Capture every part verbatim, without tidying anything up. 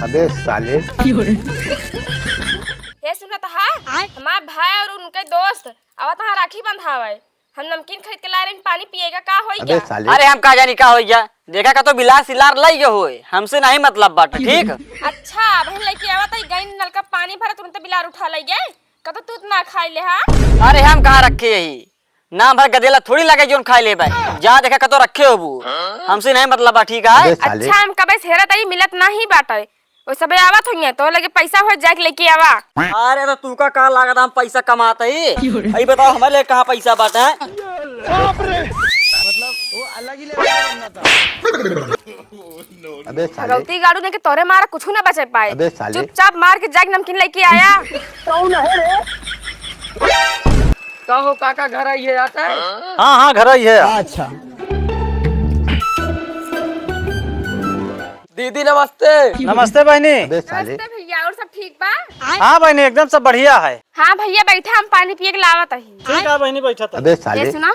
अबे साले। हे सुनत हा, हमार भाई और उनके दोस्त आवत हा राखी बंधावे। हम नमकीन खरीद के लाए रहे, पानी पिएगा, का होई अबे क्या? साले। अरे हम का जानी का होई क्या? देखा का तो बिलार सिलार लई गए होए, हमसे नहीं मतलब बाटे, ठीक? अच्छा, बहन लइके आवत ही, गई नलका पानी भरे, तुरंत बिलार उठा लई गए। कतो तू ना खाई ले, हाँ? अरे हम कहाँ रखे यही? नाम भर गदेला थोड़ी लगे जोन खाई लेबे। जा देखा कतो रखे होबू। हमसे नहीं मतलब बा, ठीक है? अबे साले। अच्छा, हम कबे से हेरत ही, मिलत नहीं बाटे। वो सबे आवत होइए, तो लगे पैसा हो जाए के लेके आवा। अरे तो तू का, का लागत हम पैसा कमात ही? अई बताओ हमारे लिए कहाँ पैसा बाटे? बाप रे। मतलब वो अलग ही level का बंदा था। अबे साले। भगवती गाड़ू ने के तोरे मारा कुछ ना बचे पाए। अबे साले। चुपचाप मार के जाके नमकीन लेके आया। कौन है रे? का हो काका, घर आई है आता है? हाँ, हाँ, घर आई है। अच्छा। दीदी नमस्ते। नमस्ते बहिनी। अबे साले। नमस्ते भैया, और सब ठीक बा? हाँ बहिनी, एकदम सब बढ़िया है। हाँ भैया, बैठा, हम पानी पिए के लावत ही। ठीक है बहिनी, बैठा तो। अबे ये साले। सुना,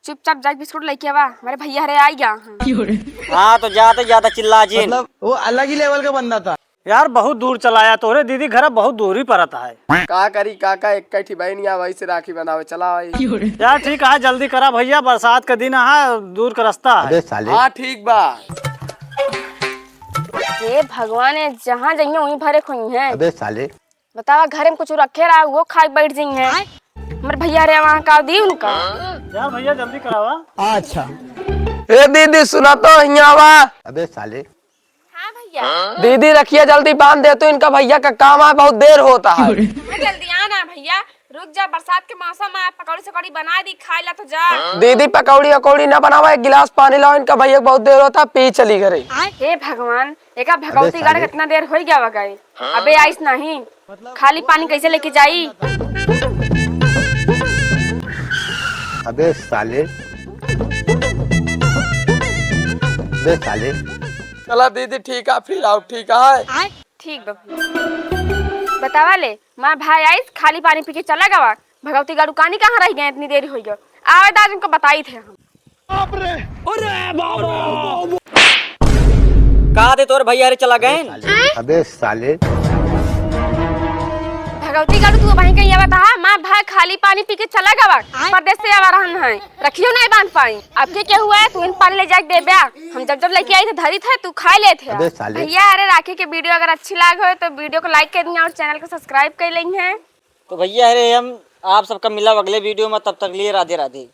चुपचाप जाके बिस्कुट लेके आवा, हमारे भैया हरे आई गया। हाँ। हाँ, तो जा, तो ज्यादा चिल्ला जिन। मतलब, वो अलग ही level का बंदा था। यार, बहुत दूर चला आया तोरे दीदी, घर बहुत दूरी परत है। का करी काका, एक कठी बहन या वही से राखी बनावे चला आई। यार, ठीक है, जल्दी करा भैया, बरसात का दिन है, दूर का रास्ता है। अबे साले। हाँ, ठीक बा। हे भगवान, ये जहाँ जाइए वहीं भरे खोई हैं। अबे साले। बतावा, घरे में कुछ रखे रहा, वो खाए बैठ जाई हैं। हमर भैया रे वहाँ का दी उनका। यार भैया जल्दी करावा। अच्छा। ए दीदी सुना तो, हियाँ आवा। अबे साले। हाँ भैया। दीदी रखिया जल्दी बांध दे तू, इनका भैया का काम है, बहुत देर होता है। हाँ जल्दी आना भैया, रुक जा, बरसात के मौसम है, पकौड़ी सकौड़ी बना दी, खाए ला तो जा। दीदी पकौड़ी अकौड़ी ना बनावा, एक गिलास पानी लाओ, इनका भैया का बहुत देर होता है, पी चली घरे। हे भगवान, एका भगवती गाड़ कितना देर होइ गया बा गए, अबे आइस नहीं, खाली पानी कैसे लेके जाई? अबे साले, अबे साले। चला दीदी, ठीक है, फिर आओ, ठीक है। ठीक बा भैया। बतावा ले, माँ भाई आइस, खाली पानी पी के चला गवा। भगवती गाड़ू कानी कहाँ रह गए, इतनी देरी होइ गया। आवे दाद इनको बताई थे हम। कहा थे तोर भैया रे चला गए? अबे साले। भगवती गाड़ू तू वहीं कहीं आवत हा, माँ भाई खाली पानी पी के चला गवा। परदेस से आवा रहन है, रखियो नहीं बांध पाई। अब के क्या हुआ है, तू इन पानी ले जाके दे ब्या। हम जब जब लेके आई थे धरी थे, तू खा ले थे। अबे साले। भैया अरे राखी के video अगर अच्छी लाग हो तो video को like कर दिया और channel को subscribe कर लेंगे। तो भैया अरे हम आप सबका मिला अगले video में, तब तक लिए राधे राधे।